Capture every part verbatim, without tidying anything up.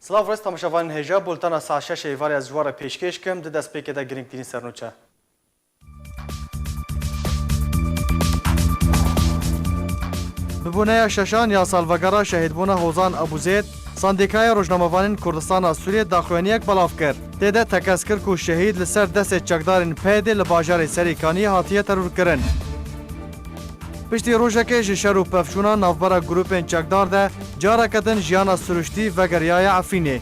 Silav rêz temaşevanên hêja, bultena saet şeş êvarê ez ji we re pêşkêş kim, di destpêkê de girîngtirîn sernûçe. Bi boneya şeşan ya salvegera şehîdbûna Hozan Ebûzêd, Sendîkaya Rojnamevanên Kurdistana Sûriyê daxuyaniyek belav kir. Tê de tekez kir ku şehîd li ser destê çekdarên P Y D'ê li bajarê Serêkaniyê hatiye terorkirin. Piştî rojekê ji şer û pevçûna navbera grûpên çekdar de careke din jiyana siruştî vegeriyaye Efrînê.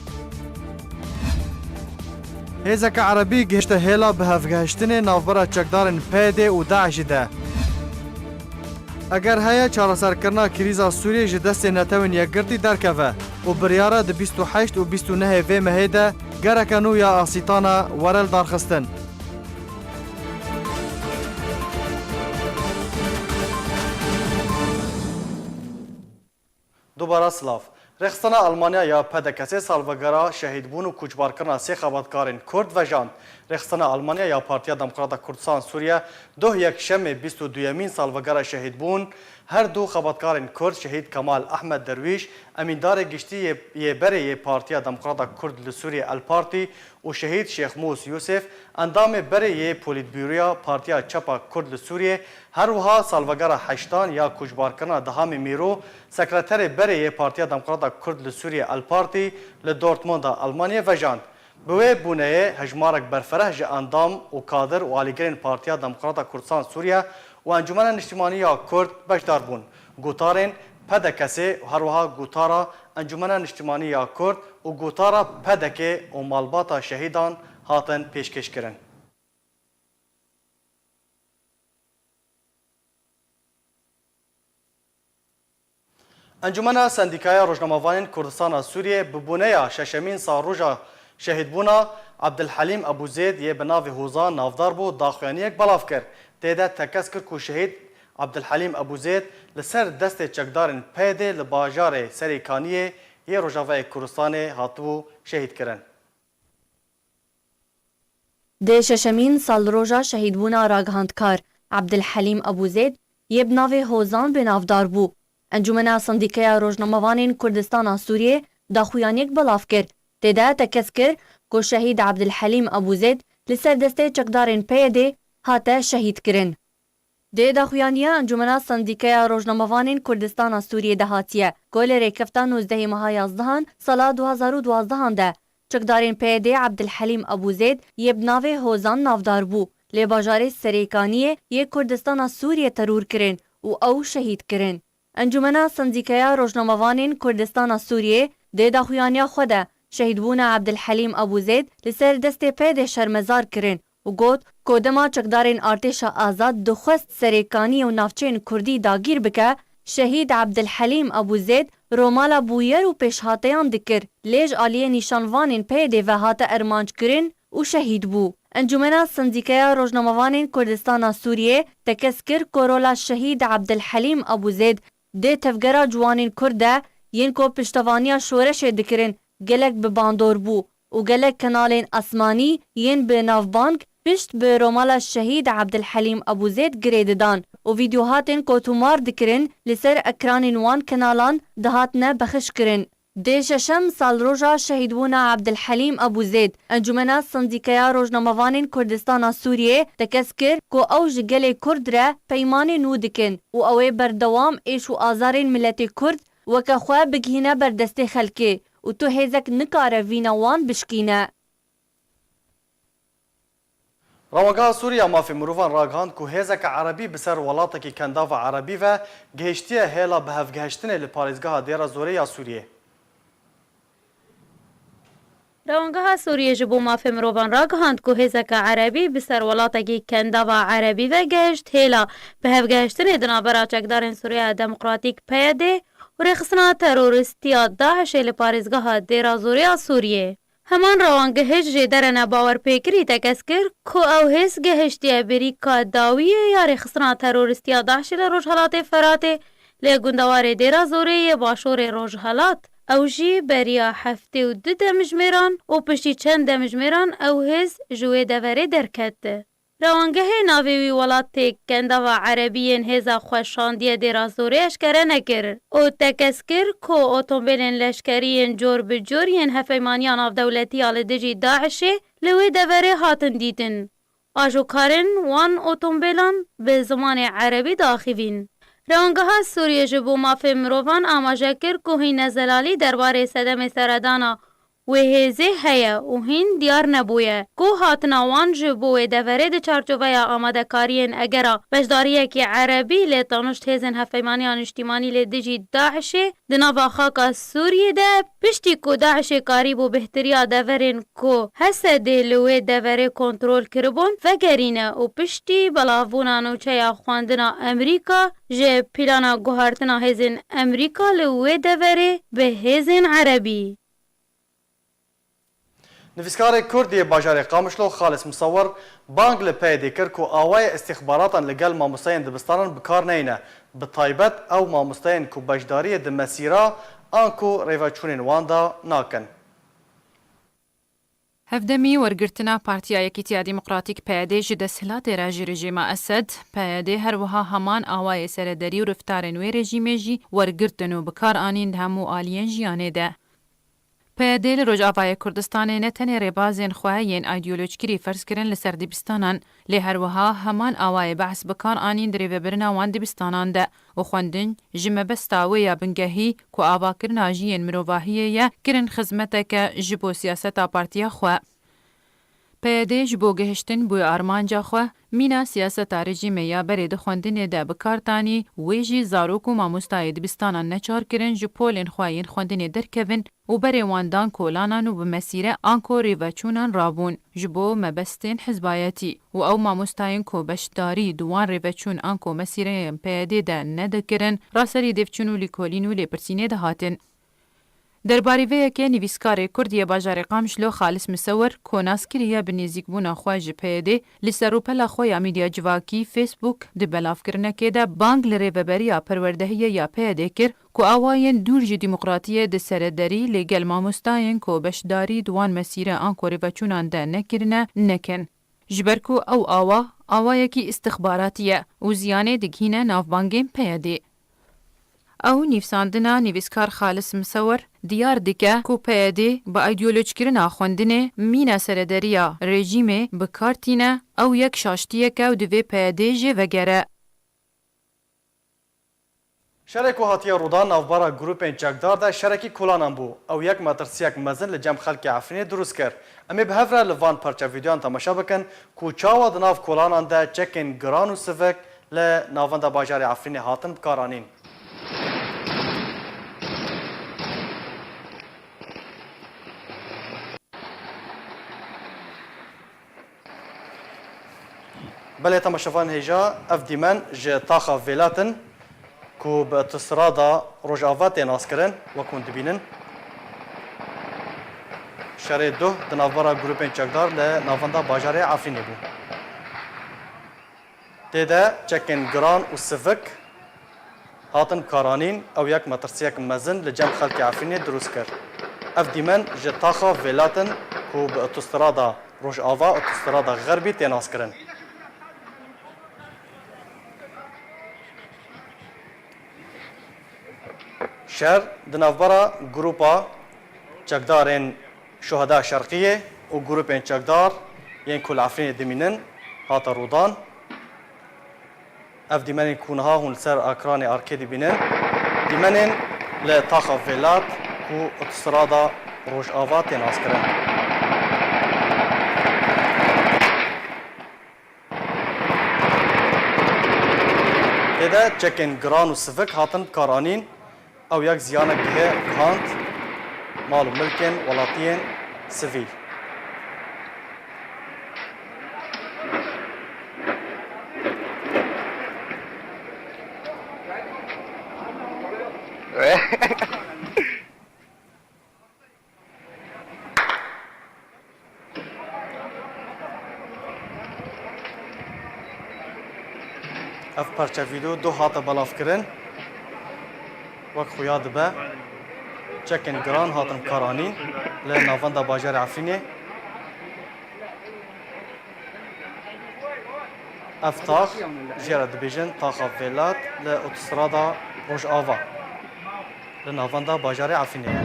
Hêzeke erebî gihişte hêla bihevgehiştinê navbera çekdarên P Y D û DAIŞ'î de. Eger heye çareserkirina krîza Sûriyê ji destê Netewên Yekgirtî derkeve û biryar e di bîst û heşt û bîst û nehê vê mehê de gereke nû ya asîtana were lidarxistin. Dubara silav. Rêxistina Almanya ya P D K'ê salvegera şehîdbûn û koçbarkirina sê xebatkarên Kurd vejand. Rêxistina Almanya ya Partiya Demokrata Kurdistan Sûriye doh yekşemê bîst û duyemîn salvegera şehîdbûn her du xebatkarên Kurd şehîd Kemal Ehmed Derwîş, emîndarê giştî yê, yê berê yê Partiya Demokrata Kurd li Sûriye El Partî û şehîd Şêxmûs Yûsif, endamê berê yê Polîtbûroya Partiya Çep a Kurd li Sûriyê, her wiha salvegera heştan ya koçbarkirina Dihamê Mîro, sekreterê berê yê Partiya Demokrata Kurd li Sûriyê El Partî li Dortmunda Almanyê vejand. Bi wê bûneyê hejmarek berfereh ji endam û kadir û alîgirên Partiya Demokrata Kurdistan Sûriye û Encûmena Niştimanî ya Kurd beşdar bûn. Gotarên P D K'ê û her wiha gotara Encûmena Niştimanî ya Kurd û gotara P D K'ê û malbata şehîdan hatin pêşkêşkirin. Encûmena Sendîkaya Rojnamevanên Kurdistana Sûriyê bi boneya şeşemîn salroja şehîdbûna Ebdilhelîm Ebûzêd yê bi navê Hozan navdar bû, daxuyaniyek belav kir. Tê de tekez kir ku şehîd Ebdilhelîm Ebûzêd li ser destê çekdarên P Y D'ê li bajarê Serêkaniyê yê Rojavayê Kurdistanê hatibû şehîdkirin. Di şeşemîn salroja şehîdbûna ragihandkar Ebdilhelîm Ebûzêd yê bi navê Hozan bi navdar bû. Encûmena Sendîkeya Rojnamevanên Kurdistana Sûriyê daxuyaniyek belav kir. Tê de tekez kir ku şehîd Ebdilhelîm Ebûzêd li ser destê çekdarên P Y D'ê hate şehîdkirin. Di daxuyaniya Encûmena Sendîkeya Rojnamevanên Kurdistana Sûriyê de hatiye, ku li rêkefta nozdehê meha yazdehan sala du hazar û duazdehan de çekdarên P Y D'ê Ebdilhelîm Ebûzêd yê bi navê Hozan navdar bû, li bajarê Serêkaniyê yê Kurdistana Sûriyê teror kirin û ew şehîd kirin. Encûmena Sendîkeya Rojnamevanên Kurdistana Sûriyê di daxuyaniya xwe de şehîdbûna Ebdilhelîm Ebûzêd li ser destê P Y D'ê şermezar kirin û got ku dema çekdarên artêşa azad dixwest Serêkaniyê û navçeyên kurdî dagîr bike, şehîd Ebdilhelîm Ebûzêd romala bûyer û pêşhateyan dikir, lê ji aliyê nîşanvanên P Y D'ê ve hate ermanc kirin û şehîd bû. Encûmena Sendîkeya Rojnamevanên Kurdistana Sûriyê tekez kir ku rola şehîd Ebdilhelîm Ebûzêd di tevgera ciwanên Kurd de yên ku piştevaniya şoreşê dikirin gelek bi bandor bû û gelek kenalên asmanî yên bi navbang pişt bi romala şehîd Ebdilhelîm Ebûzêd girê didan û vîdyohatên ku tomar dikirin li ser ekranên wan kenalan dihatine bexşkirin. Di şeşem salroja şehîdbûna Ebdilhelîm Ebûzêd, Encûmena Sendîkeya Rojnamevanên Kurdistana Sûriyê tekez kir ku ew ji gelê Kurd re peymanê nû dikin û ew ê berdewam êş û azarên miletê Kurd weke xwe bigihîne ber destê xelkê û tu hêzek nikare vîna wan bişkîne. Rawangeha Sûrî ya Mafê Mirovan ragihand ku hêzeke erebî bi ser welatekî kendava erebî ve gihiştiye hêla bihevgehiştinê li parêzgeha Dêra Zorê ya Sûriyê. Rawangeha Sûriyê ji bo Mafê Mirovan ragihand ku hêzeke erebî bi ser welatekî kendava erebî ve gehişt hêla bihevgehiştinê di navbera çekdarên Sûriya Demokratîk, P Y D, û rêxistina terorîstî ya DAIŞ'ê li parêzgeha Dêra Zorê ya Sûriyê. Heman rawangehij jê derene bawerpêkirî tekez kir ku ew hêz gehiştiye bêrîka dawiyê ya rêxistina terorîstî ya DAIŞ'ê li Rojhelatê Feratê, li gundewarê Dêra Zorê yê başorê Rojhelat. Ew jî beriya heftê û du demjimêran û piştî çend demjimêran ew hêz ji wê deverê derket. Rewangehê navê wî welatê kendava erebî yên hêza xwe şandiye dêra zorê eşkere nekir û tekez kir ku otombêlên leşkerî yên cor bi cor yên Hevpeymaniya Navdewletî ya li dijî DAIŞê li wê deverê hatin dîtin. Ajokarên wan otombêlan bi zimanê erebî diaxivîn. Rewangeha Sûriyê ji bo mafê mirovan amaje kir ku hîn nezelalî derbarê sedemê seredana wê hêzê heye û hîn diyar nebûye ku hatina wan ji bo wê deverê di çarçoveya amadekariyên egera beşdariyekî erebî lê tanişt hêzên Hevpeymaniya Niştîmanî lê dijî DAIŞê di nava xaka Sûriyê de, piştî ku DAIŞê karîbû bêhtiriya deverên ku Hesedê li wê deverê kontrol kiribûn, vegerîne û piştî belavbûna nûçeya xwendina Amerîka ji plana guhertina hêzên Amerîka li wê deverê bi hêzên erebî. Nivîskarê Kurd yê bajarê Qamişlo Xalis Musawir bang li PYDê kir ku awayê îstîxbaratan li gel mamosteyên dibistanan bi kar neyne, bi taybet ew mamosteyên ku beşdariyê di mesîra anku rêveçûnên wan de nakin. Hevdemî wergirtina Partiya Yekîtiya Demokratîk PYDê ji desthilatê re ji rejîma Esed, PYDê her wiha heman awayê serederî û reftarên wê rejîmê jî wergirtin û bi kar anîn di hemû aliyên jiyanê de. PYD li Rojavayê Kurdistanê ne tenê rêbazên xwe yên îdeolojkirî ferz kirin li ser dibistanan, lê her wiha heman awayê behs bi kar anîn di rêvebirina wan dibistanan de û xwendin ji mebesta wê ya bingehî ku avakirina jiyên mirovahiyê ye, kirin xizmeteke ji bo siyaseta partiya xwe. PYD ji bo gihiştin bo armanca xwe, mîna siyaseta rejîmê ya berê di xwendinê de bi kar tanî, wê jî zarok û mamostayê dibistanan neçar kirin ji polên xwe yên xwendinê derkevin û berê wan dan kolanan û bi mesîre anko rêveçûnan rabûn ji bo mebestên hizbayetî û ew mamostayên ku beşdarî di wan rêveçûn anko mesîreyên PYDê de nedikirin, raserî dêvçûn û lîkolîn û lêpirsînê dihatin. Derbarî vê yekê nivîskarê Kurd yê bajarê Qamişlo Xalis Misewir, ku nas kiriye bi nêzîkbûna xwe ji PYDê, li ser rûpela xwe ya medya civakî Facebook di belavkirinekê de bang li rêveberiya perwerdehiyê ya PYDê kir ku awayên dûr ji demokratiyê di serederî lê gel mamostayên ku beşdarî di wan mesîre anko rêveçûnan de nekirine, nekin. Ji ber ku ew awa, awayekî îstixbaratî ye û ziyanê digihîne navbangên PYDê. Ew nivîsandina nivîskar Xalis Misewir diyar dike ku PYD bi îdeolojkirina xwendinê mîna serederiya rejîmê bi kar tîne, ew yek şaştiyek e û divê PYD jê vegere. Şerê ku hatiye rûdan navbera grûpên çekdar de şerekî kolanan bû. Ew yek metirsiyek mezin li cem xelkê Efrînê dirust kir. Em ê bi hev re li van parça vîdeoyan temaşe bikin ku çawa di nav kolanan de çekên giran û sivik li navenda bajarê Efrînê hatin bikaranîn. Belê temaşevan hêja, ev dîmen ji taxa Vêlat in ku bi otostrada Rojava tê naskirin, wek hûn dibînin. Şerê duh di navbera grûpên çekdar li navenda bajarê Efrînê bû. Tê de çekên giran û sivik hatin bikaranîn, ew yek metirsiyek mezin li cem xelkê Efrînê dirust kir. Ev dîmen ji taxa Vêlat in ku bi otostrada Rojava, otostrada Xerbî tê naskirin. Şer di navbera grûpa çekdarên Şuheda Şerqiyê û grûpên çekdar yên ku li Efrînê dimînin hate rûdan. Ev dîmenên ku niha hûn li ser ekranê arkê dibînin, dîmenên li taxa Vêlat ku otostrada Rojava tê naskirin. Tê de çekên giran û sivik hatin bikaranîn, ew yek ziyanek gihê gihand mal û milkên welatiyên sivîl. Ev parça vîdeo duh hate belavkirin. Wek xuya dibe, çekên giran hatin karanîn li navenda bajarê Efrînê. Ev tax jê re dibêjin taxa Vêlat li otostrada Rojava, li navenda bajarê Efrînê ye.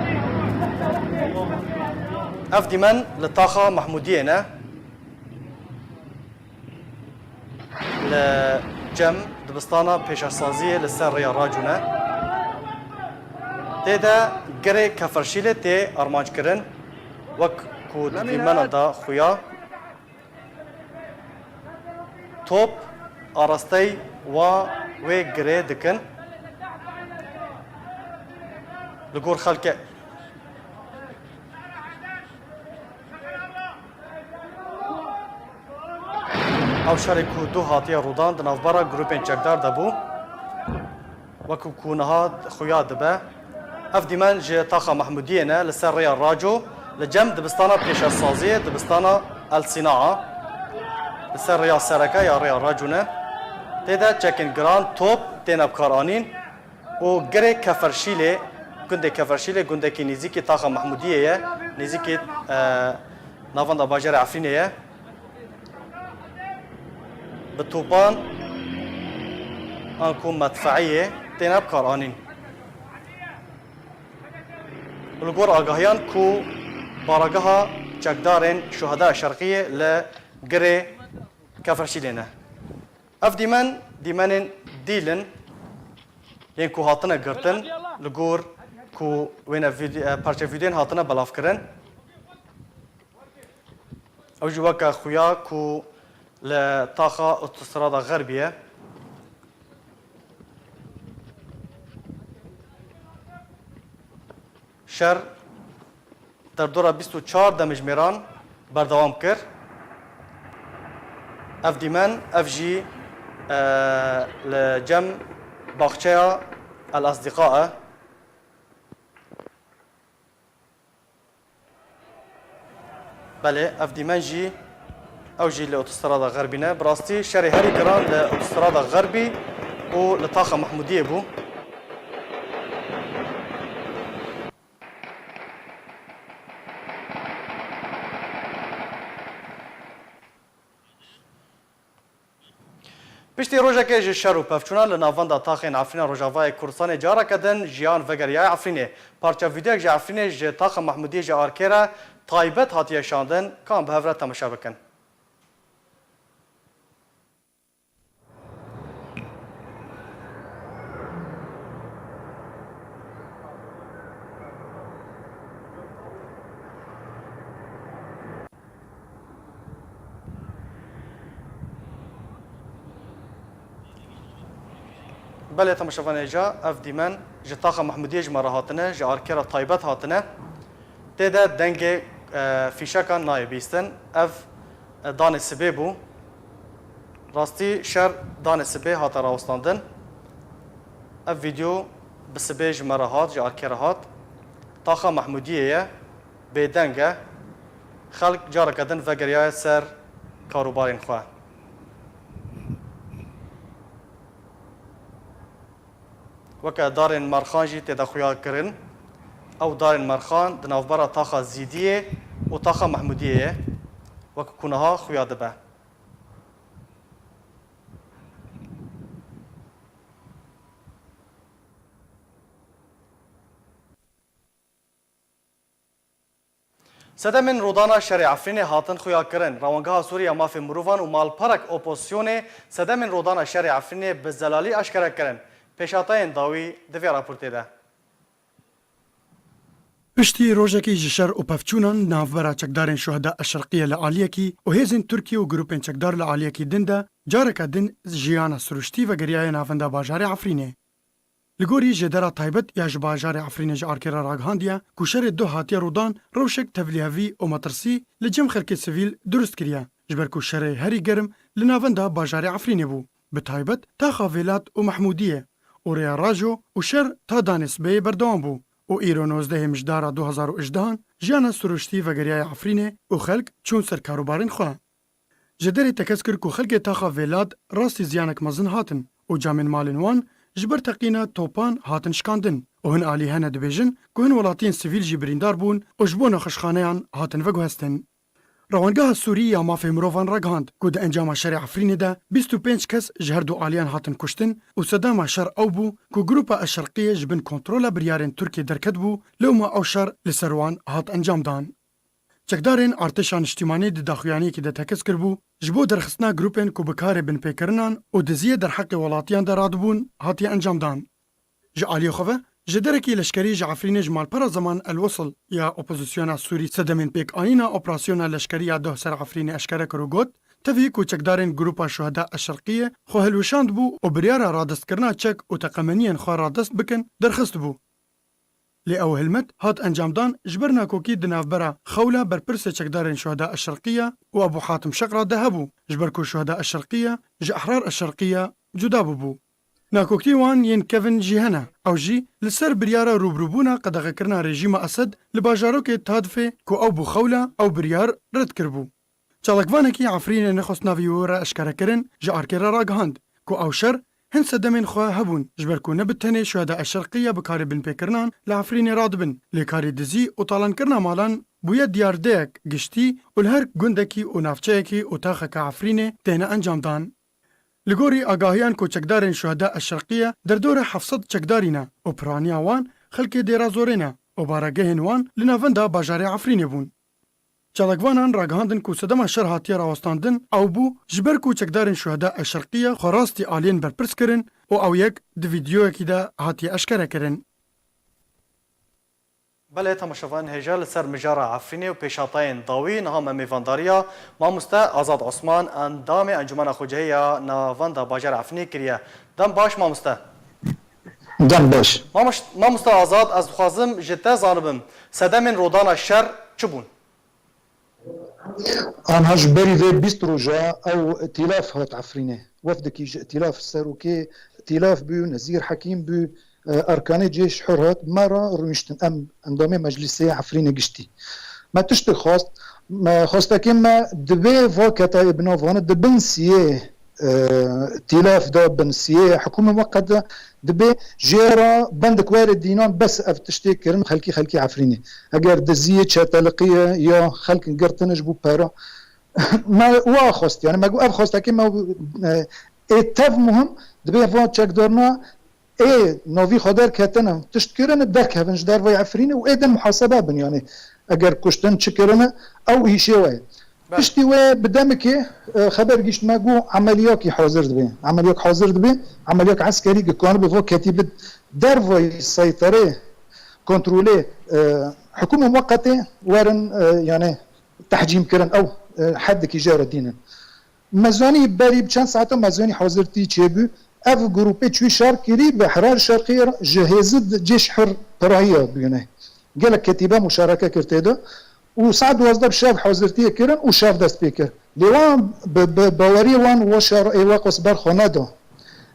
Ev dîmen li taxa Mehmûdiyê ne, li cem dibistana pêşesaziyê li ser rêya Racû ne. Tê de girê Keferşîlê tê armanc kirin, wek ku di dîmena de xuya. Top arastey wa wê girê dikin. Li gor xelke ew şerê ku dû hatiye rûdan di navbera grûpên çekdar de bû. Wekî ku niha xuya dibe, ev dîmen ji taxa Mehmûdiyê ne, li ser rêya Raco, li cem dibistana pêşesaziyê, dibistana El Sînaa, li ser rêya sereke ya rêya Raco ne. Tê de çekên giran, top têne bikaranîn û girê Keferşîlê, gundê Keferşîlê, gundekî nêzîkî taxa Mehmûdiyê ye, nêzîkî, e, navenda bajarê Efrînê ye. Bi topan an ku medfeiyê têne bikaranîn. Li gor agahiyan ku barageha çekdarên Şuheda Şerqiyê li girê Keferşîlê ne. Ev dîmen, dîmenên dîl in yên ku hatine girtin, li gor ku wêne vîde-, e, parçe vîdeoyên hatine belavkirin. Ew jî weke xuya ku li taxa otostrada Xerbî ye. Şer derdora bîst û çar demjimêran berdewam kir. Ev dîmen, ev jî, e, li cem baxçeya El Asdiqa e. Belê, ev dîmen jî, ew jî li otostrada Xerbî ne. Bi rastî şerê herî giran li otostrada Xerbî û li taxa Mehmûdiyê bû. Piştî rojekê ji şer û pevçûna li navenda taxên Efrîna Rojavayê Kurdistanê careke din jiyan vegeriyaye Efrînê. Parça vîdeoyek ji Efrînê ji taxa Mehmûdiyê ji arkê re taybet hatiye şandin, kan bi hev re temaşe bikin. Belê temaşevanê ca, ev dîmen ji taxa Mehmûdiyê ji me re hatine, ji arkê re taybet hatine. Tê de dengê, e, fîşekan nayê bîstin. Ev, e, danê sibê bû. Rastî şer danê sibê hate rawestandin. Ev vîdeo bi sibê ji me re hat, ji arkê re hat. Taxa Mehmûdiyê ye. Bêdeng e. Xelk careke din vegeriyaye ser karûbarên xwe. Weke darên merxan jî tê de xuya kirin. Ew darên merxan di navbera taxa Zîdiyê û taxa Mehmûdiyê ye. Weke ku niha xuya dibe. Sedemên rûdana şerê Efrînê hatin xuyakirin. Rewangeha Sûrî ya Mafê Mirovan û malperek opozisyonê sedemên rûdana şerê Efrînê bi zelalî eşkere kirin. Pêşhateyên dawî di vê raportê de. Piştî rojekî ji şer û pevçûnan navbera çekdarên Şuheda Eşerqiye li aliyekî û hêzên Tirkî û grûpên çekdar li aliyekî din de, careke din jiyana siruştî vegeriyaye navenda bajarê Efrînê. Li gorî jêdera taybet ya ji bajarê Efrînê ji arkê re ragihandiye ku şerê duh hatiye rûdan rewşek tevlîhevî û metirsî li cem xelkê sivîl dirust kiriye, ji ber ku şerê herî germ li navenda bajarê Efrînê bû, bi taybet taxa Vêlat û Mehmûdiyê û rêya Rajo û şer ta danê sibê berdewam bû û îro nozdehê mijdara du hezar û hejdehan jiyana siruştî vegeriyaye Efrînê û xelk çûn ser karûbarên xwe. Ji derê tekez kir ku xelkê taxa Vêlad rastî ziyanek mezin hatin û camên malên wan ji ber teqîna topan hatin şikandin û hin alî hene dibêjin ku hin welatiyên sivîl jî birîndar bûn û ji bo nexweşxaneyan hatin veguhestin. Rewangeha Sûrî ya Mafê Mirovan ragihand ku di encama şerê Efrînê de bîst û pênc kes ji her du aliyan hatin kuştin û sedema şer ew bû ku Grupa Eşşerqiyê ji bin kontrola biryarên Tirkiyê derketibû, lewma ew şer li ser wan hat encamdan. Çekdarên Artêşa Niştîmanî di daxuyaniyekî de tekez kiribû, ji bo derxistina grûpên ku bi karê binpêkirinan û diziyê derheqê welatiyan de radibûn, hatiye encamdan. Ji aliyê xwe ve, ji derekî leşkerî ji Efrînê ji malpera Zeman El Wesil ya opozisyona Sûrî sedemên pêkanîna operasyona leşkerî ya doh ser Efrînê eşkere kir û got, tevî ku çekdarên Grupa Şuheda Eşşerqiyê xwe hilweşandibû û biryara radestkirina çek û teqemeniyên xwe radest bikin, derxistibû. Lê ew hilmet hat encamdan ji ber nakokî di navbera Xewla berpirsê çekdarên Şuheda Eşşerqiya û Ebû Hatim Şeqra de hebû, ji ber ku Şuheda Eşşerqiya ji Ehrar Eşşerqiya cuda bûbû. Nakokî wan yên kevin jî hene. Ew jî li ser biryara rûbirûbûna qedexekirina rejîma Esed li bajarokê Tadfê ku ew bû Xewla, ew biryar red kiribû. Çalakvanekî Efrînê nexwest navê wê re eşkere kirin, ji Arkê re ragihand ku ew şer hin sedemên xwe hebûn, ji ber ku ne bi tenê Şuheda Eşşerqiya bi karê binpêkirinan li Efrînê radibin, lê karê dizî û talankirina malan bûye diyardeyek giştî û li her gundekî û navçeyekî û taxeke Efrînê têne encamdan. Li gorî agahiyan ku çekdarên Şuheda Eşşerqiye derdorê heft sed çekdarî ne û piraniya wan xelkê Dêra Zorê ne û baregehên wan li navenda bajarê Efrînê bûn. Çalakvanan ragihandin ku sedema şer hatiye rawestandin ew bû, ji ber ku çekdarên Şuheda Eşşerqiye xwe rastî aliyên berpirs kirin û ew yek di vîdeoyekî de hatiye eşkere kirin. Belê, temaşevanên hêja, li ser mijara Efrînê û pêşhatayên dawî niha me mêvandariya mamoste Azad Osman, endamê Encûmena Xwecihî ya Navenda Bajarê Efrînê kiriye. Dem baş mamoste. Dem baş. Mamoş-, mamoste Azad, ez dixwazim ji te zanibim, sedemên rodana şer çi bûn? Anha ji berî vê bîst roja ew îtîlaf hat Efrînê. Wefdekî ji îtîlaf, serokê îtîlaf bû, Nezîr Hekîm bû, e, erkanê Cêş Hur hat, me re rûniştin. Em endamê Meclîsê Efrînê giştî. Me tiştek xwest, me xwestekê me dibê va ketayê bi nav wan di bin siyê e, tîlaf da bin siyê hikûmê weqet de dibê jê re bendek were dînan bes ev tiştê kirin xelkî, xelkî Efrînê. Eger diziyê çeteliqiyê ya xelk girtine ji bo pera, me wa xwest, yani me got ev xwestekê me, e, ê tev muhim dibê va çekdarina ê novî xwe derketine, tişt kirine, derkevin ji dervayê Efrînê û ê din muhasebe bin. Yanî eger kuştin çi kirine, ew îşê we ye. Belê. Piştî wê bi demekê, e, xeber gihîşt me got emeliyakî hazir dibe. Emeliyek hazir dibe, emeliyek eskerî ki kanibe vo ketî bi dervayê seyterê, kontrolê, e, hikûmê muweqetê werin, e, yani tehcîm kirin ew, e, heddekî jê re dînin. Me zanî berî bi çend saetan me zanî hazirtî çêbû. Ev grûpê çû şer kirî bi Hirar Şerqî re ji hêzid Cêş Hur pirayiya bûne. Gelek ketîbe muşareke kir tê de û saet duwazdeh bi şev hazirtiyê kirin û şer dest pê kir. Lê wan bi, bi baweriyê wan wa şer ê weqos berxwe neda.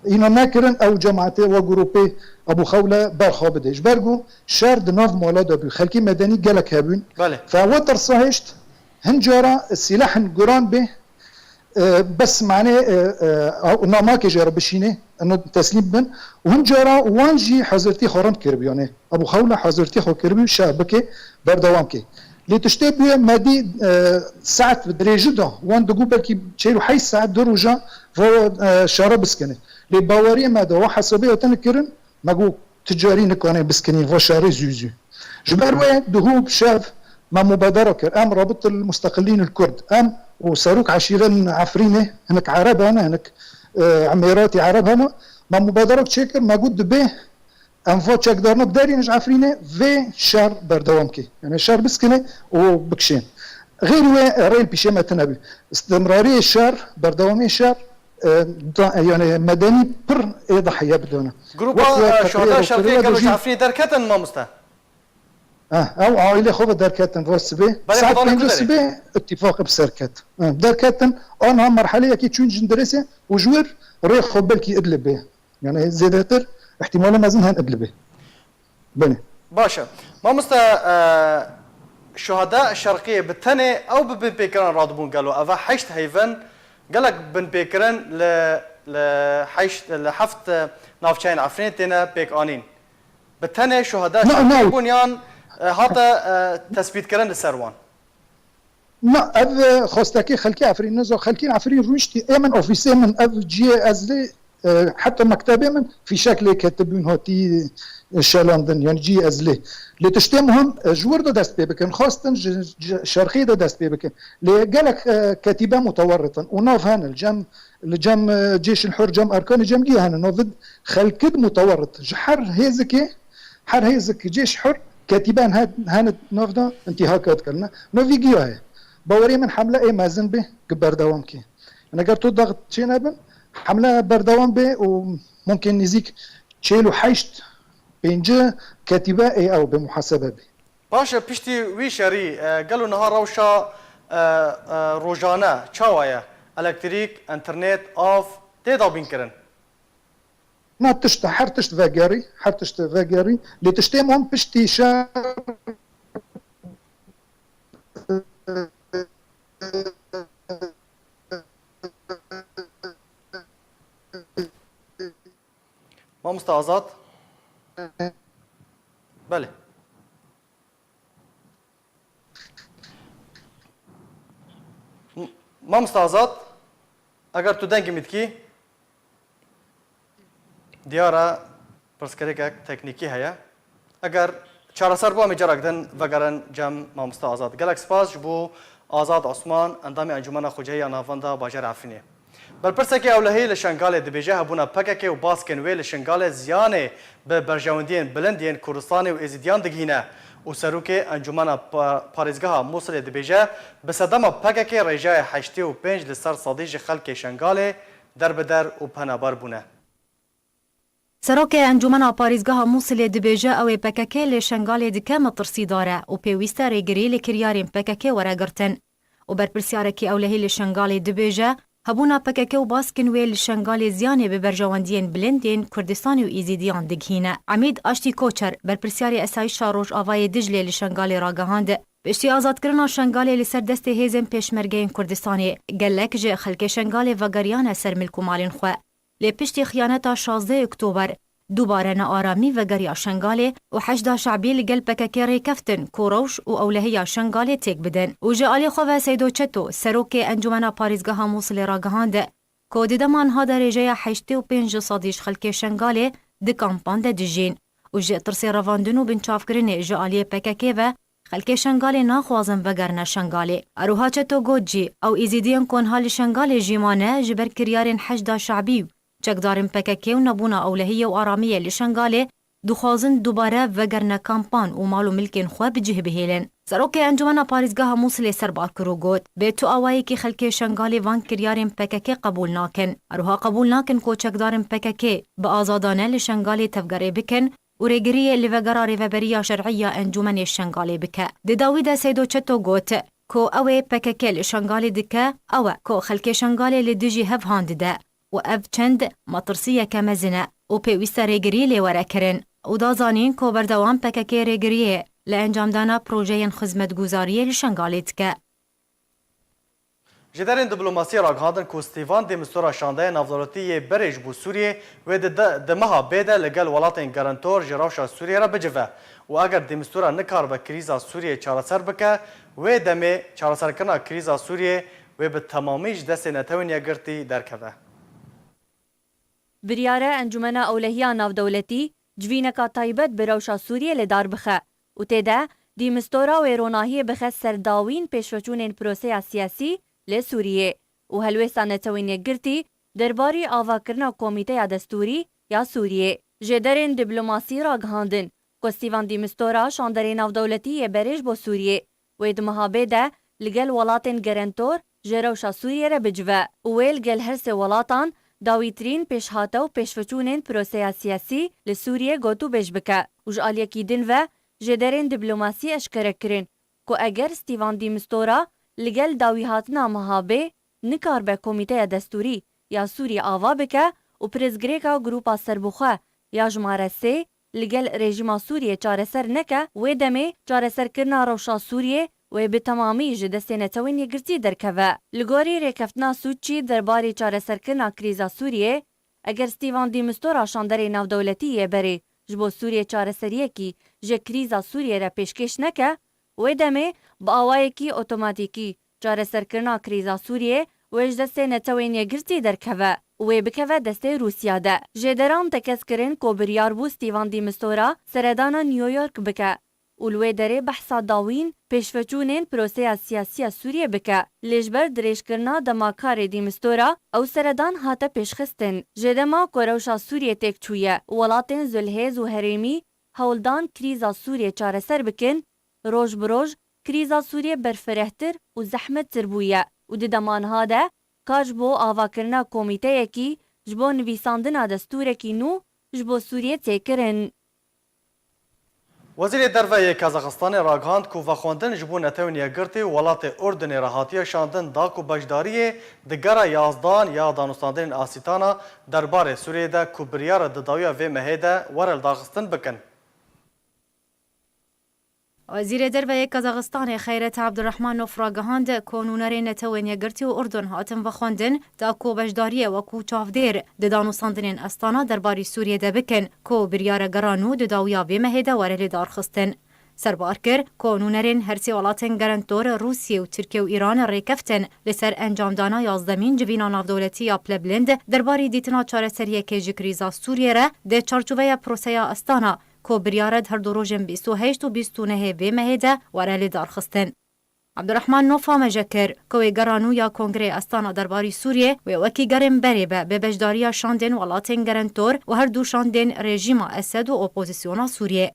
Îna nekirin ew cemaetê wa grûpê Ebû Xewle berxwe bide. Ji ber ku şer di nav mala de bû. Xelkê medenî gelek hebûn. Belê. Fe we tirsa hêşt, hin cara sîlehên guran bê, e, bes manê, e, e, namakê jê re bişînê, eno teslîm bin. Û hin cara wan jî hazirtî xwe rind kiribû, yani Ebû Xewla hazirtî xwe kiribû şer bike, berdewam ke. Lê tiştê bûye me dî, e, saet bi dirêji da, wan digot belkî çêl û heyş saet du roja va, e, şere biskine. Lê baweriyê me de wa hesabê hatine kirin, me got, tu carî nikane biskinî va şerê zû zû. Ji ber wê duhû bi şev me mubadera kir. Em Rabit el Musteqilîn el Kurd, em û serok eşîren Efrînê, hinek Ereb hene, hinek, e, Emêratî Ereb hene, me mubadera çêkir, me got dibê em va çekdarina derîne ji Efrînê vê şer berdewam kê. Yani şer biskine û bikişên. Xêr wê rê li pîşê me tune bî. Istimrariyê şer, berdewamiyê şer, e, da, yani medenî pir ê dahiye bidone. Grupa, Wek, wek e, Şuhada Şerqiyê gelo ji Efrînê derketin mamoste? Ha, ew aîlê xwe ve derketin va sibê. Belê, saet pênc sibê îtîfaqê bi ser ket. Ha, derketin, anha merheleyekî çûn Cindirêsê û ji wir rê xwe belkî Idlibê. Yani zêdetir îhtîmala mezin hen Idlibê. Belê. Baş e. Mamoste, e, Şuhada Şerqiyê bi tenê ew bi binpêkiran radibûn gelo? Eva heşt heyvin gelek binpêkirin li, li heşt, li heft navçeyên Efrînê têne pêkanîn. Bi tenê Şuhada Şerqiyê bûn yan, e, hate, e, tespîtkirin li ser wan? Na, ev, e, xwestekê xelkê Efrîn, niza xelkên Efrîn rûniştî, ê min, ofîsê min, ev cihê ez lê, e, heta mektebê min fîşek lê ketibûn, hatî, e, şelandin, yanî cihê ez lê. Lê tiştê muhim, e, ji wir de dest pê bikin, xwestin ji, ji şerqê de dest pê bikin. Lê gelek, e, ketîbe mutewerrit in û nav hene li cem, li cem, e, Cêşil Hur, cem Erkanê, cem giya hene. Nav xelkid mutewerrit. Ji her hêzikê, her hêzik Cêş Hur ketîben he-, hene nav de intîhaka dikirine. Nav vî giya heye. Bawerê min hemle ê mezin bê, ki berdewam kê. Eger tu daxt çê nebin, hemle berdewam bê û mumkin nêzîk çil û heşt, pêncî ketîbe ê ew bi muhasebe bê. Baş e, piştî wî şerî, e, gelo niha rewşa, e, e, rojane çawa ye? Elektrîk, înternet, av tê dabînkirin? Na tişt, her tişt vegerî, her tişt vegerî. Lê tiştê muhim piştî şer Mamoste Azad? Belê. M-, Mamoste Azad, eger tu dengê min dikî, diyar e, pirsgirêkek teknîkî heye. Eger çareser bû, em ê carek din vegerin cem Mamoste Azad. Gelek spas ji bo Azad Osman, endamê Encûmena Xwecihî ya Navenda Bajarê Efrînê. Berpirsekî ewlehî li Şengalê dibêje, hebûna P K K û baskên wê li Şengalê ziyanê bi berjewendiyên bilind yên Kurdistanê û Êzidiyan digihîne û Serokê Encûmena Pa-, Parêzgeha Mûsilê dibêje, bi sedema P K K rêjeya heştê û pênc li ser sedî ji xelkê Şengalê derbider û penaber bûne. Serokê Encûmena Parêzgeha Mûsilê dibêje, ew ê P K K li Şengalê dike metirsîdar e û pêwîst e rêgirî li kiryarên P K K were girtin. Û berpirsiyarekî ewlehî li Şengalê dibêje, hebûna P K K û baskên wê li Şengalê ziyanê bi berjewendiyên bilind yên Kurdistanê û Êzîdiyan digihîne. Emîd Aştî Koçer, berpirsiyarê Esayîşa Rojavayê Diclê li Şengalê ragihand, piştî azadkirina Şengalê li ser destê hêzên Pêşmergeyên Kurdistanê, gelek ji xelkê Şengalê vegeriyane ser milk û malên xwe. Lê piştî xiyaneta şazdeh Oktober, dubare nearamî vegeriya Şengalê û Heşda Şebî li gel P K K rêkeftin ku rewş û ewlehiya Şengalê têk bidin. Û ji alî xwe ve Seydo Çeto, serokê Encûmena Parêzgeha Mûsilê ragihand, ku di dema niha de rêjeya heştê û pênc ji sedî ji xelkê Şengalê di kampan de dijîn û ji tirsê revandin û binçavkirinê ji aliyê P K K ve xelkê Şengalê naxwazin vegerine Şengalê. Eroha Çeto got jî, ew Êzîdiyên ku niha li Şengalê jî mane, ji ber kiryarên Heşda Şebî û çekdarên P K K û nebûna ewlehiyê û aramiyê li Şengalê, dixwazin dubare vegerine kampan û mal û milkên xwe bi cih bihêlin. Serokê Encûmena Parêzgeha Mûsilê serbar kir û got, bi tu awayekî xelkê Şengalê van kiryarên P K K qebûl nakin. Eroha qebûl nakin ku çekdarên P K K bi azadane li Şengalê tevgerê bikin û rêgiriyê li vegera rêveberiya şer'î ya Encûmenê Şengalê bike. Di dawî de Seydo Çeto got ku ew ê P K K li Şengalê dike, ew e ku xelkê Şengalê li dijî hev han dide û ev çend metirsiyeke mezin e û pêwîst e rêgirî lê were kirin û da zanîn ku berdewam P K K rêgiriyê li encamdana projeyên xizmetguzariyê li Şengalê dike. Ji derên diplomasiyê ragihandin ku Stîvan de Mistura şandeyê navdewletî yê berê ji bo Sûriyê wê di de, di meha bê de li gel welatên garantor ji rewşa Sûriyê re bicive û eger de Mistura nikaribe krîza Sûriyê çareser bike, wê demê çareserkirina krîza Sûriyê wê bi temamî ji destê Netewên Yekgirtî derkeve. Biryar e Encûmena Ewlehiya Navdewletî civîneka taybet bi rewşa Sûriyê li dar bixe û tê de de Mistura wê ronahiyê bixe ser dawîn pêşveçûnên proseya siyasî li Sûriyê û helwêsta Netewên Yekgirtî derbarî avakirina Komîteya Destûrî ya Sûriyê. Ji derên diplomasî ragihandin ku Stîvan de Mistura şanderê navdewletî yê berê ji bo Sûriyê wê di meha bê de li gel welatên garantor ji rewşa Sûriyê re bicive û wê li gel her sê welatan dawîtirîn pêşhate û pêşveçûnên proseya siyasî li Sûriyê gotûbêj bike û ji aliyekî din ve ji derên diplomasî eşkere kirin ku eger Stîvan de Mistura li gel dawîhatina meha bê nikaribe Komîteya Destûrî ya Sûriyê ava bike û pirsgirêka Grûpa Serbixwe ya jimare sê li gel rejîma Sûriyê çareser neke, wê demê çareserkirina rewşa Sûriyê wê bi temamî ji destê Netewên Yekgirtî derkeve. Li gorî rêkeftina Sûçî derbarê çareserkirina krîza Sûriyê, eger Stîvan de Mistura şanderê navdewletî yê berê ji bo Sûriyê çareseriyekî ji krîza Sûriyê re pêşkêş neke, wê demê bi awayekî otomatîkî çareserkirina krîza Sûriyê wê ji destê Netewên Yekgirtî derkeve û wê bikeve destê Rûsya de. Jêderan tekez kirin ku biryar bû Stîvan de Mistura seredana New York bike û li wê derê behsa dawîn pêşveçûnên proseya siyasî ya Sûriyê bike. Lê ji ber dirêjkirina dema karê de Mistura ew seredan hate pêşxistin. Ji dema ku rewşa Sûriyê têk çûye û welatên zilhêz û herêmî hewl dan krîza Sûriyê çareser bikin, roj bi roj krîza Sûriyê berfirehtir û zehmettir bûye û di dema niha de kar ji bo avakirina komîteyekî ji bo nivîsandina destûrekî nû ji bo Sûriyê tê kirin. Wezîrê Derve yê Kazaxistanê ragihand ku vexwendin ji bo Netewên Yekgirtî û welatê Urdunê re hatiye şandin da ku beşdariyê di gera yazdan ya danûstandinên Astana derbarê Sûriyê de ku biryar e di dawiya vê mehê de were lidarxistin bikin. Wezîrê Derve yê Kazaxistanê Xeyret Abdurrahmanov ragihand ku nûnerên Netewên Yekgirtî û Urdun hatin vexwendin da ku beşdariyê wekû çavdêr di danûstandinên Astana derbarî Sûriyê de bikin ku biryar e gera nû di dawiya vê mehê de were lidarxistin. Serbar kir ku nûnerên her sê welatên gerentor Rûsiyê û Tirkiye û Îran rêkeftin li ser encamdana yazdemîn civîna navdewletî ya pilebilind derbarî dîtina çareseriyekê ji krîza Sûriyê re di çarçoveya proseya Astana ku biryar e di her du rojên bîst û heşt û bîst û nehê vê mehê de were lidarxistin. Abdurrahman Nof amaje kir ku wê gera nû ya Kongreyê Astana derbarî Sûriyê wê wekî gerên berê be bi beşdariya şandên welatên gerentor û her du şandên rejîma Esed û opozisyona Sûriyê.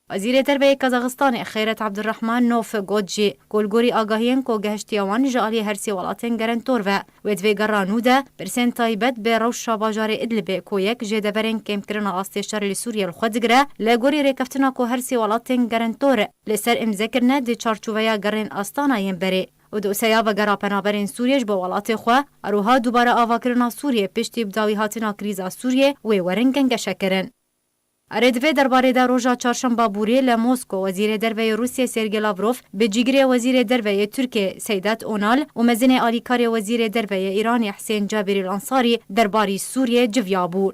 Wezîrê Derve yê Kazaxistanê Xeyret Abdurrahman Nof got jî ku li gorî agahiyên ku gehiştiye wan ji aliyê her sê welatên gerentor ve, wê di vê gera nû de pirsên taybet bi rewşa bajarê Idlibê ku yek ji deverên kêmkirina astê şerê li Sûriyê li xwe digire, li gorî rêkeftina ku her sê welatên gerentor li ser îmze kirine di çarçoveya gerên Astana yên berê û dosyeya vegera penaberên Sûriyê ji bo welatê xwe, her wiha dubare avakirina Sûriyê piştî bi dawî hatina krîza Sûriyê wê werin gengeşekirin. Erê, di vê derbarê de roja çarşemba borî li Mosko Wezîrê Derve yê Rûsiyê Sergey Lavrov bi cîgirê Wezîrê Derve yê Tirkiyê Seydat Onal û mezinê alîkarê Wezîrê Derve yê Îranê Husên Cabirîl Ansarî derbarî Sûriyê civiyabû.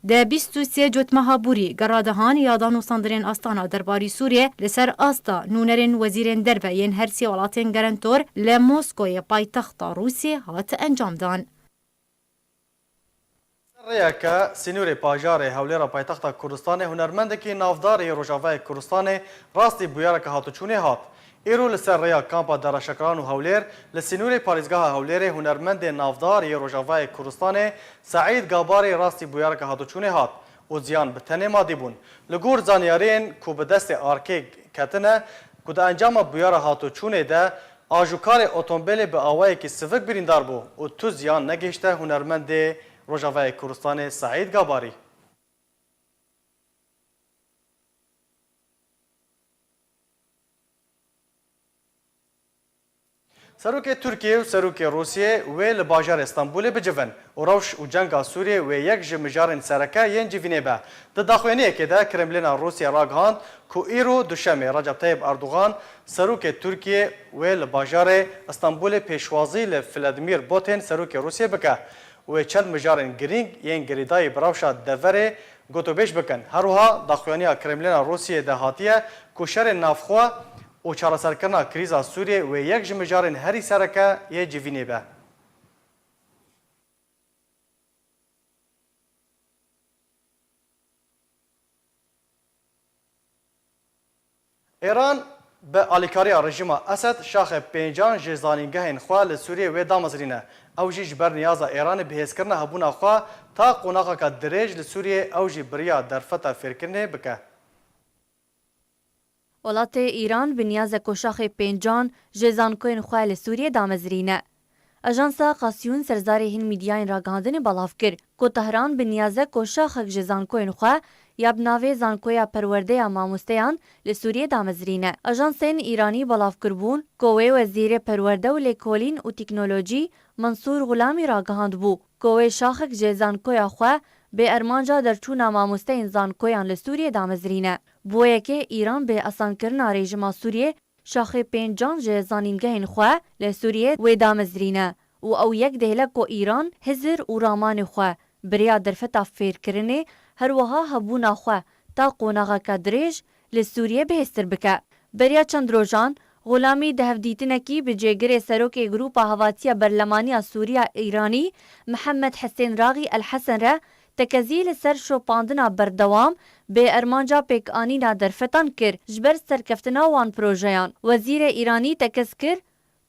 Di bîst û sê Cotmeha borî gera dehan ya danûstandinên Astana derbarî Sûriyê li ser asta nûnerên wezîrên derve yên her sê welatên gerentor li Moskoyê paytexta Rûsiyê hat encamdan. Ser rêyeke sînorê bajarê Hewlêra paytexta Kurdistanê hunermendekî navdar yê Rojavayê Kurdistanê rastî bûyereke hatûçûnê hat. Îro li ser rêya kampa Deraşekiran û Hewlêr li sînorê parêzgeha Hewlêrê hunermendê navdar yê Rojavayê Kurdistanê Seîd Gabarî rastî bûyereke hatûçûnê hat û ziyan bi tenê madî bûn. Li gor zanyariyên ku bi destê arkê ketine ku di encama bûyera hatûçûnê de ajûkarê otomobilê bi awayekî sivik birîndar bû û tu ziyan negihişte hunermendê Rojavayê Kurdistanê Seîd Gabarî. Serokê Tirkiyê û Serokê Rûsiyê wê li bajarê Stenbolê bicivin û rewş û cenga Sûriyê wê yek ji mijarên sereke yên civînê be. Di daxuyaniyekê de Kremlîna Rûsiyê ragihand ku îro Duşemê Recep Tayyip Erdogan, Serokê Tirkiyê wê li bajarê Stenbolê pêşwazî li Vladimir Putin, Serokê Rûsiyê bike û wê çend mijarên girîng yên girêdayî bi rewşa deverê gotûbêj bikin. Her wiha daxuyaniya Kremlîna Rûsiyê de hatiye ku şerên navxwe û çareserkirina krîza Sûriyê wê yek ji mijarên herî sereke yê civînê be. Îran bi alîkariya rejîma Esed şaxê pêncan ji zanîngehên xwe li Sûriyê wê damezrîne. Ew jî ji ber niyaza Îranê bihêzkirina hebûna xwe ta qonaxeke dirêj li Sûriyê ew jî bi riya derfeta fêrkirinê bike. Welatê Îran bi niyaze ku şaxê pêncan ji zankoyên xwe li Sûriyê damezrîne. Ajansa Qasiyûn serzarê hin mîdyayên ragihandinê belav kir ku Tehran bi niyaze ku şaxek ji zankoyên xwe ya bi navê Zankoya Perwerdeya Mamosteyan li Sûriyê damezrîne. Ajansên Îranî belav kiribûn ku wê wezîrê perwerde û lêkolîn û teknolojî Mansûr Xulamî ragihandibû ku wê şaxek ji zankoya xwe bê armanca derçûna mamosteyên zankoyan li Sûriyê damezrîne. Bi wê yekê Îran bi asankirina rejîma Sûriyê şaxê pêncan ji zanîngehên xwe li Sûriyê wê damezrîne û ew yek dêhle ku Îran hizir û ramanê xwe bi riya derfeta fêrkirinê, her wiha hebûna xwe ta qonaxeke dirêj li Sûriyê bihêztir bike. Beriya çend rojan Xulamî di hevdîtinekî bi cêgirê serokê Grûpa Havatiya Berlemanî ya Sûriya Îranî Mihemed Hisên Raxî El Hesen re tekezî li ser şopandina berdewam bê armanca pêkanîna derfetan kir ji ber serkeftina wan projeyan. Wezîrê Îranî tekez kir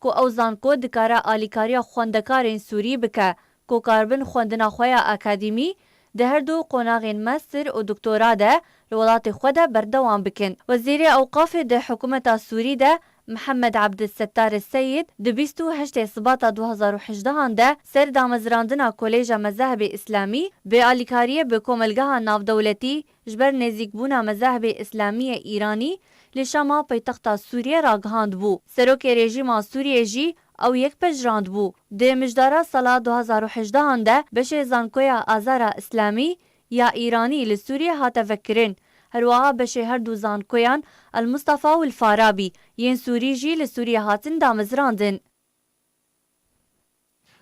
ku ew zanko dikare alîkariya xwendekarên Sûrî bike ku karibin xwendina xwe ya akademî di her du qonaxên master û doktora de li welatê xwe de berdewam bikin. Wezîrê Ewqafê di hikûmeta Sûrî de Mihemed Abdulsettar Seyid di bîst û heştê Sibata du hazar û hejdehan de ser damezrandina Kolêja Mezahibê Îslamî bi alîkariyê bi Komelgeha Navdewletî ji ber nêzîkbûna Mezahibê Îslamî yê Îranî li Şama paytexta Sûriyê ragihand bû. Serokê rejîma Sûriyê jî ew yek pejirand bû. Di mijdara sala du hazar û hejdehan de beşê zankoya Azara Îslamî ya Îranî li Sûriyê hate vekirin. Herwiha beşê her du zankoyan El Mustafa û El Farabî yên Sûrî jî li Sûriyê hatin damezrandin.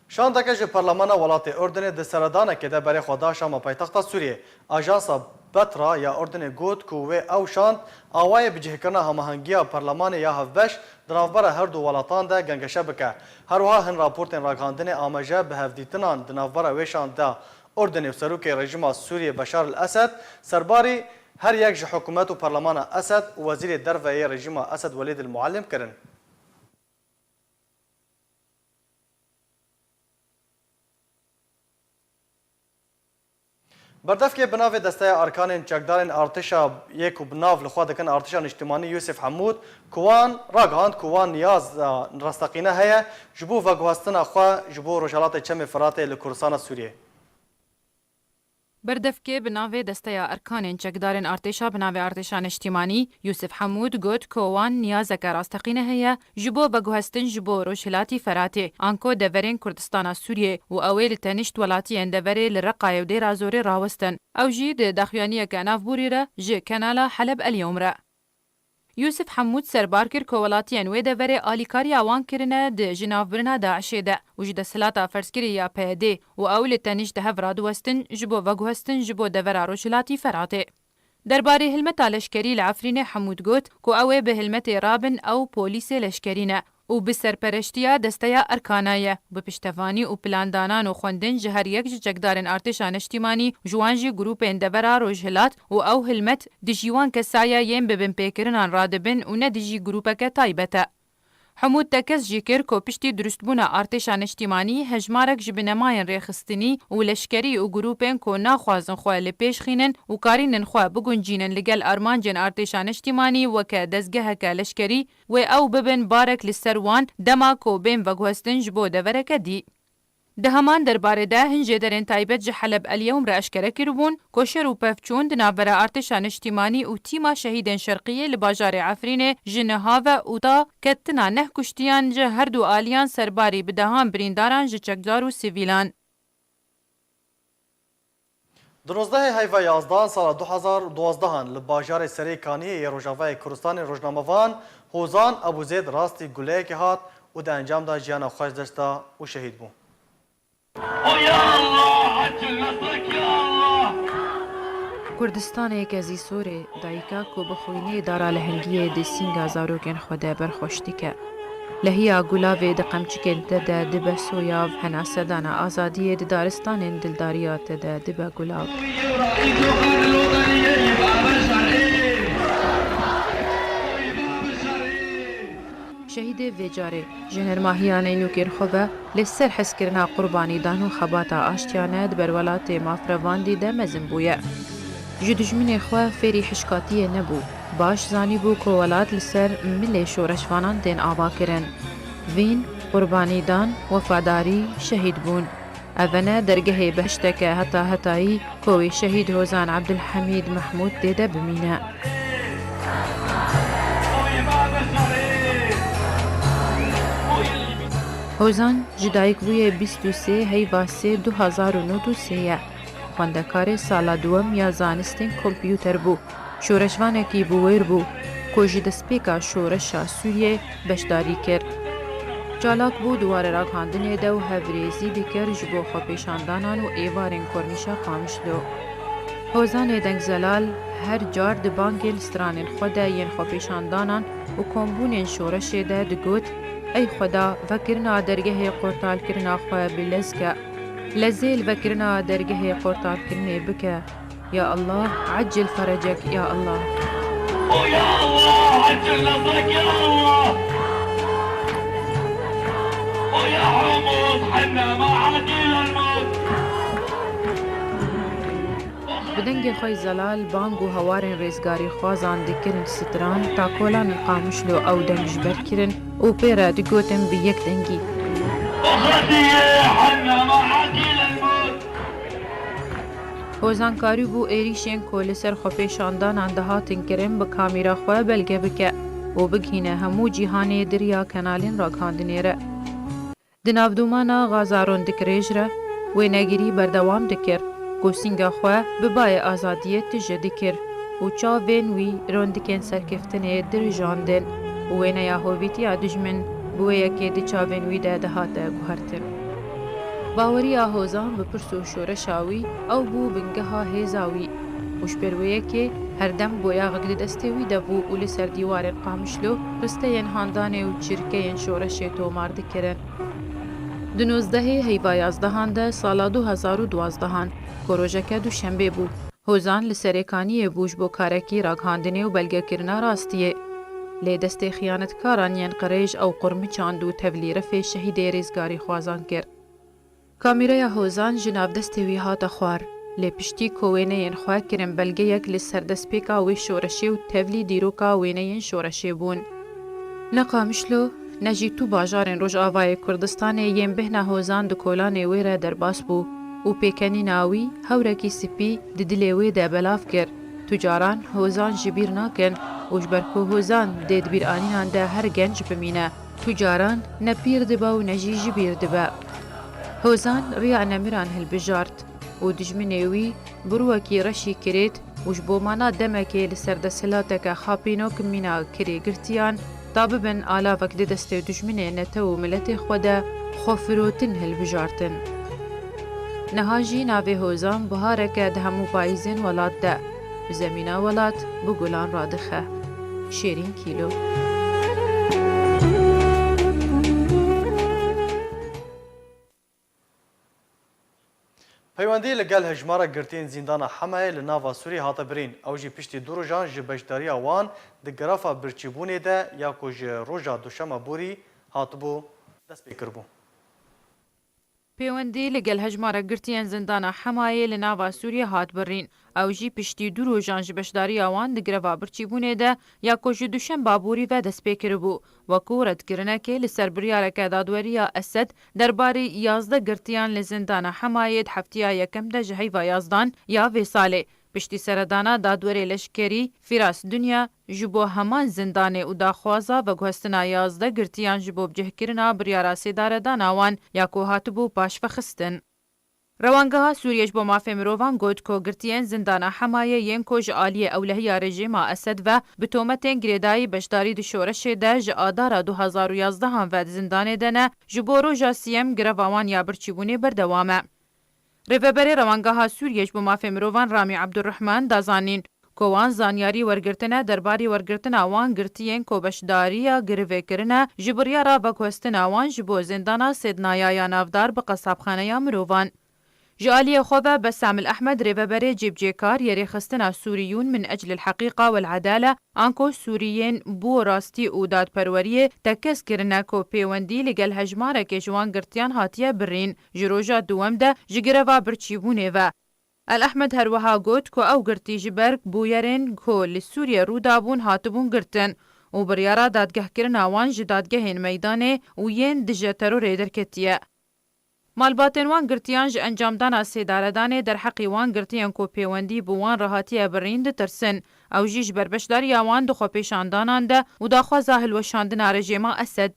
Şandeke ji Parlemana welatê Urdunê di seredanekê de berê xwe da Şama paytexta Sûriyê. Ajansa Betra ya Urdunê got ku wê ew şand awayê bicihkirina hemahengiya Parlemanê ya hevbeş di navbera her du welatan de gengeşe bike. Herwiha hin raportên ragihandinê amaje bi hevdîtinan di navbera wê şand de Urdunê û serokê rejîma Sûriyê Beşar el Esed, serbarî her yek ji hikûmet û Parlemana Esed û Wezîrê Derve yê rejîma Esed Welîd el Muallim kirin. Berdevkê bi navê Desteya Erkanên Çekdarên Artêşa yê ku bi nav li xwe dikin Artêşa Niştimanî Yûsif Hemûd, ku wan ragihand ku wan niyaz, e, rasteqîne heye ji bo veguhestina xwe ji bo Rojhelatê Çemê Firatê li Kurdistana Sûriyê. Berdevkê bi navê Desteya Erkanên Çekdarên Artêşa bi navê Artêşa Neştîmanî, Yûsif Hemûd got ku wan niyazeke rasteqîne heye ji bo veguhestin ji bo Rojhilatî Feratê, anko deverên Kurdistana Sûriyê û ew ê li tenişt welatiyên deverê li Reqayê û Dêra Zorê rawestin. Ew jî di daxuyaniyeke navborî re ji Kenala Heleb El Yewm re. Yûsif Hemûd serbar kir ku welatiyên wê deverê alîkariya wan kirine di jinavbirina DAIŞê de û ji desthilata ferzkirî ya PYDê û ew li tenişt di hev radiwestin ji bo veguhestin ji bo devera Rojhilatî Feratê. Derbarê hilmeta leşkerî li Efrînê Hemûd got ku ew ê bi hilmetê rabin ew polîsê leşkerî ne û bi serpereştiya Desteya Erkana ye, bi piştevanî û plandanan û xwendin ji her yek ji çekdarên Artêşa Neştîmanî, ji wan jî grûpên devera Rojhilat û ew hilmet dijî wan kesa ye yên bi binpêkirinan radibin û ne dijî grûpeke taybet e. Hemûd tekez jî kir ku piştî dirustbûna Artêşa Neştîmanî hejmarek ji binemayên rêxistinî û leşkerî û grûpên ku naxwazin xwe li pêş xînin û karînin xwe biguncînin li gel armancên Artêşa Neştîmanî weke dezgeheke leşkerî wê ew bibin barek li ser wan dema ku bên veguhestin ji bo devereke dî. Di heman derbarê de hin jêderên taybet ji Heleb El Yewm re eşkere kiribûn ku şer û pevçûn di navbera Artêşa Niştîmanî û tîma şehîdên Şerqiyê li bajarê Efrînê ji niha ve û ta ketina neh kuştiyan ji her du aliyan serbarî bi dehan birîndaran ji çekdar û sivîlan. Di nozdehê heyva yazdehan sala du hezar û duwazdehan li bajarê Serê Kaniyê yê Rojavayê Kurdistanê rojnamevan Hozan Ebûzêd rastî guleyekê hat û di encam de jiyana xwe ji dest da û şehîd bû. O ya Allah, Hacı Nasrek ya Allah! Kurdistanê kezî sorê, dayika ku bi xwînê dara lehengiyê di sînga zarokên xwe de berxweş dike. Lehiya gulavê di qemçikên te de dibe soyav, henasedana azadiyê di daristanên dildariya te de dibe gulav. Şehîdê vê carê ji nermahiya neynûkên xwe ve li ser hezkirina qurbanîdan û xebata aştiyane di ber welatê mafrevandî de mezin bûye. Ji dijminê xwe fêrî hişkatiyê nebû. Baş zanîbû ku welat li ser milê şoreşvanan tên avakirin. Vîn, qurbanî dan, wefadarî, şehîd bûn. Evene dergehê behişteke heta hetayî ku wê şehîd Hozan Ebdulhemîd Mehmûd tê de bimîne. Hozan ji dayikbûyê bîst û sê heyva sê du hezar û nod û sê ye. Xwendekarê sala duwem ya zanistên kompûter bû. Şoreşvanekî bi wêr bû ku ji destpêka şoreşa Sûriyê beşdarî kir. Çalak bû di warê ragihandinê de û hevrêzî dikir ji bo xwepêşandanan û êvarên Kornîşa Qamişlo. Hozanê Dengzelal Her car di bangên stranên xwe de yên xwepêşandanan û kombûnên şoreşê de digot, Ey Xweda, vekirina dergehê qortalkirina xwe bi lez ke. Lezê li vekirina dergehê qortalkirinê bike. Ya Allah, eccil ferecek, ya Allah. O ya Allah, eccil nasrek, ya Allah. O ya Humus, hinna ma'ak ilal mewt. Bi dengê xwe zelal bang û hewarên rêzgarîxwazan dikirin stran, ta kolanên Qamişlo ew deng ji ber kirin û pê re digotin bi yek dengî. Uxretiye, hinna ma'ak ilal mewt. Hozan karîbû êrîşên ku li ser xwepêşandanan dihatin kirin bi kamîra xwe belge bike û bigihîne hemû cîhanê di riya kenalên ragihandinê re. Di navdomana Gaza Rondik Rêj re wênegirî berdewam dikir ku sînga xwe bi bayê azadiyê tije dikir û çavên wî rondikên serkeftinê dirijandin û wêneya hovîtiya dijmin bi wê yekê di çavên wî de dihate guhertin. Baweriya Hozan bi pirs û şoreşa wî, ew bû bingeha hêza wî û ji ber wê yekê her dem boyaxek di destê wî de bû û li ser dîwarên Qamişlo risteyên handanê û çirkeyên şoreşê tomar dikirin. Di nozdehê heyva yazdehan de sala du hezar û duwazdehan, ku rojeke duşembê bû, Hozan li Serêkaniyê bû ji bo karekî ragihandinê û belgekirina rastiyê. Lê destê xiyanetkaran yên qirêj ew qurmiçand û tevlî refê şehîdê rêzgarîxwazan kir. Kamîreya Hozan ji nav destê wî hate xwar, lê piştî ku wêneyên xwe kirin belgeyek li ser destpêka wê şoreşê û tevlî dîroka wêneyên şoreşê bûn. Ne Qamişlo, ne jî tu bajarên Rojavayê Kurdistanê yên bêhna Hozan di kolanê wê re derbas bû û pêkenîna wî hewrekî spî di dilê wê de belav kir. Tu caran Hozan ji bîr nakin û ji ber ku Hozan dê di bîranînan de her genc bimîne, tu caran ne pîr dibe û ne jî ji bîr dibe. Hozan riya nemiran hilbijart û dijminê wî bi rûwekî reşî kirêt û ji bo mana demekê li ser desthilateke xapînok mîna kirê girtiyan, ta bibin alavek di destê dijminê netew û miletê xwe de xwefirotin hilbijartin. Niha jî navê Hozan bihareke di hemû payîzên welat de bi zemîna welat bi gulan radixe. Şêrîn Kîlo. Peywendî li gel hejmara girtiyên zîndana Hemayê li nava Sûriyê hate birîn. Ew jî piştî du rojan ji beşdariya wan di greva birçîbûnê de ya ku ji roja duşema borî hatibû dest pê kiribû. Peywendî li gel hejmara girtiyên zindana Hemayê li nava Sûriyê hat birîn. Ew jî piştî du rojan ji beşdariya wan di greva birçîbûnê de ya ku ji duşemba borî ve dest pê kiribû. Wekû redkirinekê li ser biryareke dadweriya Esed derbarî yazdeh girtiyan li zindana Hemayê di heftiya yekem de ji heyva yazdan ya vê salê, piştî seredana dadwerê leşkerî Firas Dunya ji bo heman zindanê û daxwaza veguhestina yazdeh girtiyan ji bo bicihkirina biryara sêdaredana wan ya ku hatibû paşvexistin. Rewangeha Sûriyê ji bo mafê mirovan got ku girtiyên zindana Hemayê yên ku ji aliyê ewlehiya rejîma Esed ve bi tometên girêdayî beşdarî di şoreşê de ji adara du hezar û yazdehan ve di zindanê de ne, ji bo roja siyem greva wan ya birçîbûnê berdewam e. Rêveberê Rewangeha Sûriyê ji bo mafê mirovan Ramî Ebdurrehman da zanîn, ku wan zanyarî wergirtine derbarî wergirtina wan girtiyên ku beşdariya girivê kirine, ji biryara veguhestina wan ji bo zindana Sêdnaya ya navdar bi qesabxaneya mirovan. Ji aliyê xwe ve Besam El Ehmed, rêveberê cêbicêkar yê rêxistina Sûriyûn min Ecl El Heqîqa Wel Edale, anko Sûriyên bo rastî û dadperweriyê tekez kirine ku pêwendî li gel hejmarekê ji wan girtiyan hatiye birîn, ji roja duwem de ji greva birçîbûnê ve. El Ehmed her wiha got ku ew girtî ji ber bûyerên ku li Sûriyê rû dabûn hatibûn girtin û biryara dadgehkirina wan ji dadgehên meydanê û yên dije terorê derketiye. Malbatên wan girtiyan ji encamdana sêdaredanê derheqî wan girtiyên ku pêwendî bi wan re hatiye birîn ditirsin. Ew jî ji ber beşdariya wan di xwepêşandanan de û daxwaza hilweşandina rejêma Esed.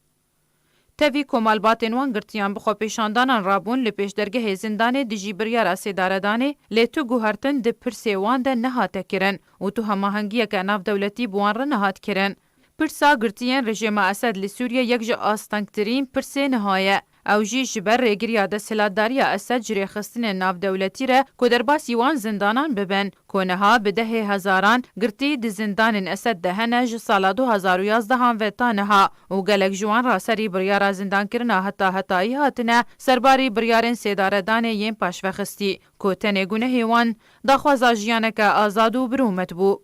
Tevî ku malbatên wan girtiyan bi xwepêşandanan rabûn li pêşdergehê zindanê dijî biryara sêdaredanê, lê tu guhertin di pirsê wan de nehate kirin û tu hemahengiyeke navdewletî bi wan re nehat kirin. Pirsa girtiyên rejêma Esed li Sûriyê yek ji astengtirîn pirsê niha ye. Ew jî ji ber rêgiriya desthilatdariya Esed ji rêxistinên navdewletî re ku derbasî wan zindanan bibin, ku niha bi dehê hezaran girtî di zindanên Esed de hene ji sala du hazar û yazdehan ve ta niha û gelek ji wan ra serî biryara zindankirina heta hetayî hatine, serbarî biryarên sêdaredanê yên paşvexistî, ku tenê gunehê wan daxwaza jiyaneke azad û birûmet bû.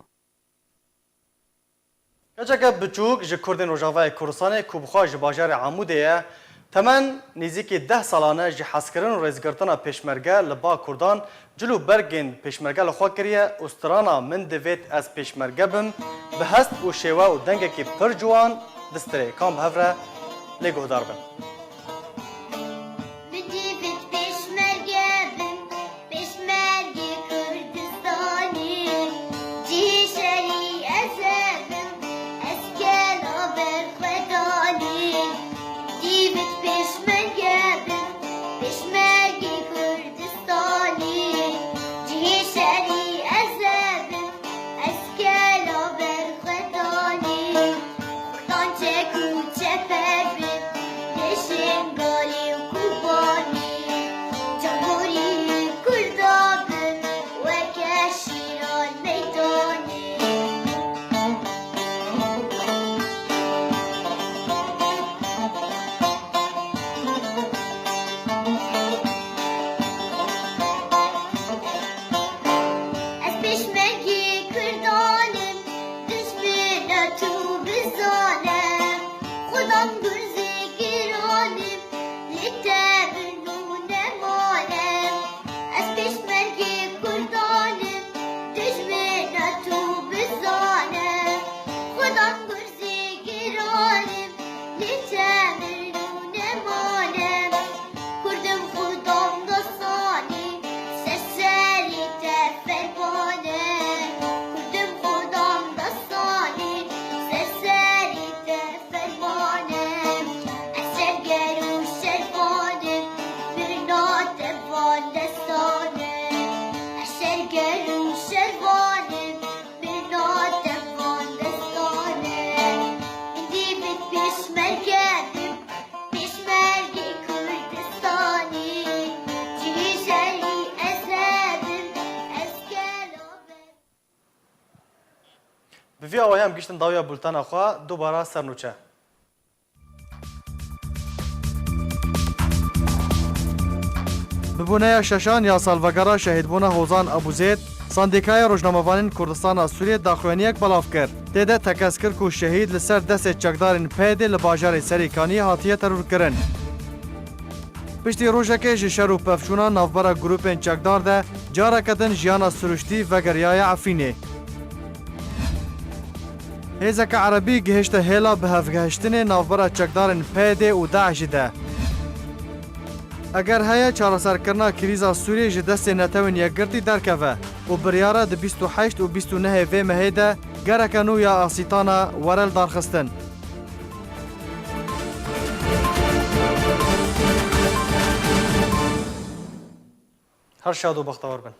Keçeke biçûk ji Kurdên Rojavayê Kurdistanê ku bi xwe ji bajarê Amûdê ye, temen nêzîkî deh salan e ji hezkirin û rêzgirtina pêşmerge li ba Kurdan cil û bergên pêşmerge li xwe kiriye û strana Min divêt ez pêşmerge bim, bi hest û şêwe û dengekî pir ciwan distirê. Kan bi hev re lê guhdar bin. Min divêt pêşmerge bim, pêşmergê Kurdistanê, cihê şerî ez hebim, ez kela ber xwe danê. Divêt pêşmerge bim, pêşmergê Kurdistanê, cihê şerî ez hebim, ez kela ber xwe danê. Kurdan çek û çeper bin, lê Şêngalê û Kobanê, cangorî Kurda bin, weke şîran meydanê. Ez pêşmergê Kurdan im, dijmêna tu bizane. Xudan gurzê giran im, lê te bin û nemane. Ez pêşmergê Kurdan im, dijmêna tu bizane. Xudan gurzê giran im, lê te bin û nemane. Kurdim xudam destanê, ser serê te fermane. Kurdim xudam destanê, ser serê te fermane. Ez şerger û şervan im, birna te van destane. Ez şerger û şervan im, birna te van destane. Min divêt pêşmerge bim, pêşmergê Kurdistanê, cihê şerî ez hebim, ez kela ber. Bi vî awayî em gihiştin dawiya bultena xwe, dubara ser nûçe. Bi boneya şeşan ya salvegera şehîdbûna Hozan Ebûzêd, Sendîkaya Rojnamevanên Kurdistana Sûriyê daxuyaniyek belav kir. Tê de tekez kir ku şehîd li ser destê çekdarên P Y D'ê li bajarê Serêkaniyê hatiye terorkirin. Piştî rojekê ji şer û pevçûna navbera grûpên çekdar de careke din jiyana siruştî vegeriyaye Efrînê. Hêzeke erebî gihişte hêla bihevgehiştinê navbera çekdarên P Y D û DAIŞ'î de. Eger heye çareserkirina krîza Sûriyê ji destê Netewên Yekgirtî derkeve û biryar e di bîst û heşt û bîst û nehê vê mehê de gereke nû ya asîtana were lidarxistin. Her şad û bextewar bin.